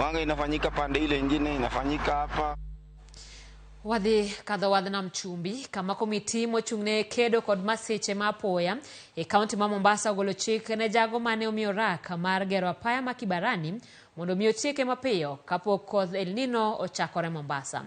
Wanga inafanyika pande ile ingine, inafanyika hapa. Wadhi kadho wadh nam chumbi kama komiti mochung'ne kedo kod masiche ma apoya e kaunti ma Mombasa ogolo chik ne jago mane omiyo rak mar gero apaya ma Kibarani mondo mi otieke mapiyo kapok koth El Nino ochakore Mombasa.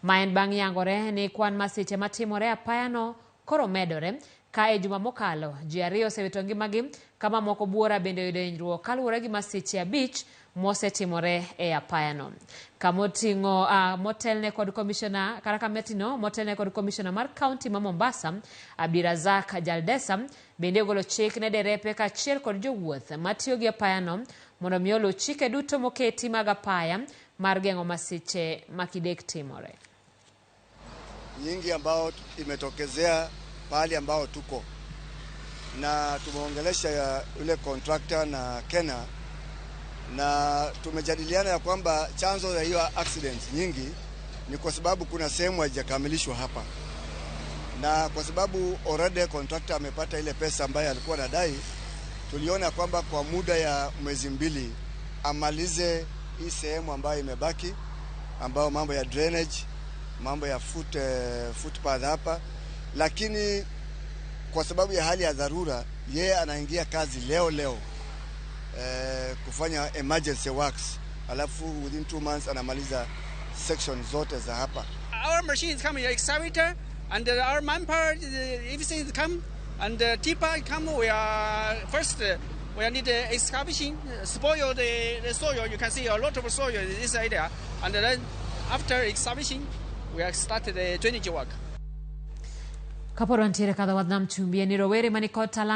Ma en bang' yangore ni kwan masiche matimore e apayano koro medore ka e juma mokalo ji ariyo osewito ngimagi ka mamoko buora bende oyudo hinyruok kaluwore gi masiche abich mosetimore e apayano. Kamoting'o motelne kod komishona kata kametino motelne kod komishona mar kaunti ma Mombasa Abdirazak Jaldesa bende ogolo chik ne derepe kaachiel kod jowuoth matiyo gi apayano mondo mi oluw chike duto moketi mag apaya mar geng'o masiche makidek timore. Nyingi ambao imetokezea pahali ambao tuko na tumeongelesha yule contractor na Kena na tumejadiliana ya kwamba chanzo ya hiyo accident nyingi ni kwa sababu kuna sehemu haijakamilishwa hapa, na kwa sababu already contractor amepata ile pesa ambayo alikuwa anadai, tuliona kwamba kwa muda ya mwezi mbili amalize hii sehemu ambayo imebaki, ambayo mambo ya drainage, mambo ya footpath hapa, lakini kwa sababu ya hali ya dharura yeye anaingia kazi leo leo kufanya emergency works, alafu within 2 months anamaliza section zote za hapa. Our machines come excavator and our manpower, everything is come and tipper come. We are first we need excavation, spoil the soil. You can see a lot of soil in this area, and then after excavation, we are started the drainage work. Kapod wantiere kadho wadh nam chumbi en ni rowere manikod talanta.